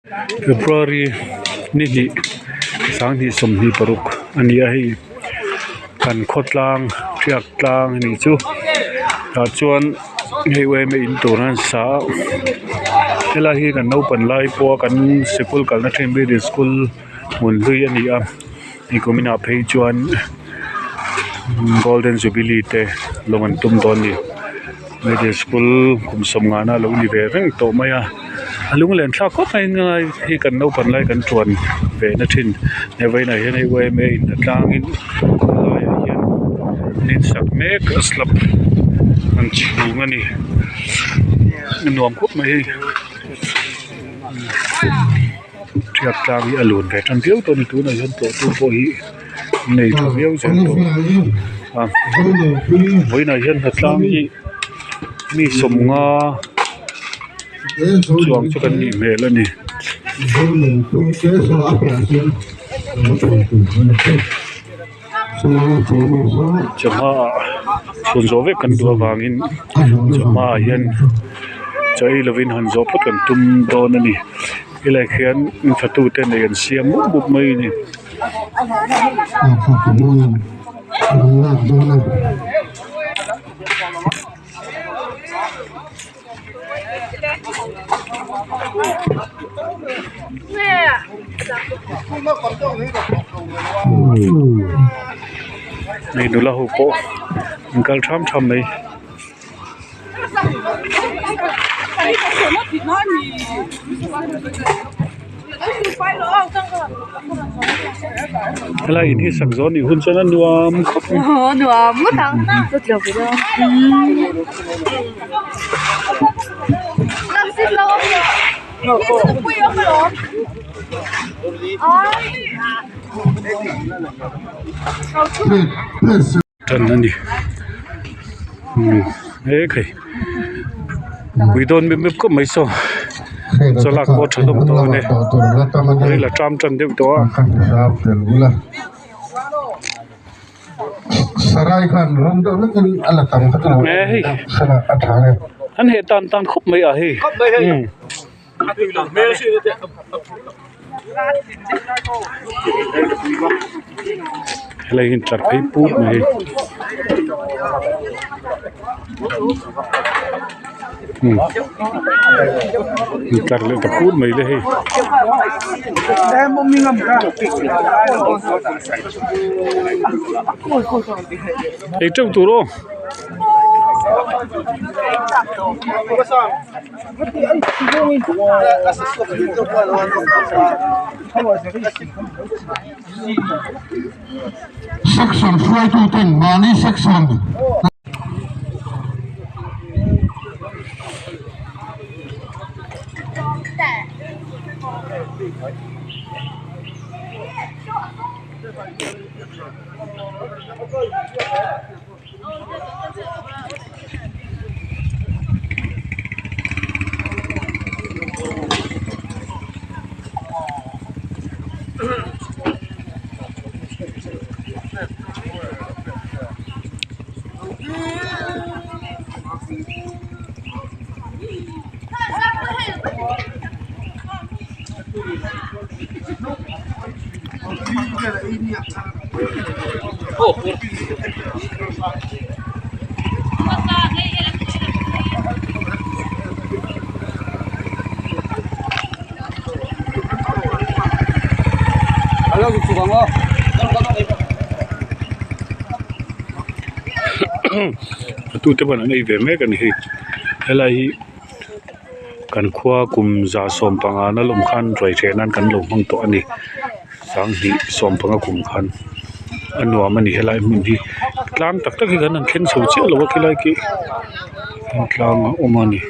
February ni hnih sanghnih sawmhnih paruk a ni a hei kan khawtlang hriak tlang a nih chu tah chuan hei yma in tur an sa a helai hi kan naupan lai pawh a kan sikul kalna thin middle school hmun hlui a ni a hei kumin ah phei chuan golden jubilee te lawm an tum dawn a ni middle school kum sawmnga na alo ni ve reng tawh mai a a lunglen thlak khawp mai a hei kan naupan lai kan chuan ve na thin he vawiinah hian hei yma in a tlangin helaiah hian an insak mek a slab an chhung a ni a nuam khawp mai hei ṭhiak tlang hi a lun ve tan viau tawh a ni tunah hian tlawh tu pawh hi an nei tha viau zel tawh a vawiinah hian hnatlang hi mi sawmnga chuang chu kan nih hmel a ni. Chawhma ah chhun zawh vek kan duh avangin chawhma ah hian chaw ei lovin han zawh phawt kan tum dawn a ni helai khian fatu te nei an siam mup mup mai a ni. Hei nula ho pawh an kal tham tham mai. Helai in hi sak zawh a nih hun chuan a nuam khawp mai. Tan a ni he khai pui dawn mep mep khawp mai saw chaw lak pawh a tha hlawm tawh a ni ril a ṭam ṭan deuh tawh a. An heh tan tan khawp mai a hei. Helai hi tlar phei put mai hei tlar leh ta put mai le hei. Ei teuh tur aw. Section hruaituten mahni section Tute pawn an ei ve mek a ni hei helai hi kan khua kum za sawm panga na lawm khan ruai hreh nan kan lo hmang tawh a ni sanghnih sawm panga kum khan a nuam a ni helai hmun hi tlang tak tak hi kan han thleng chho chiah lo a khilai khi tlang a awm a ni.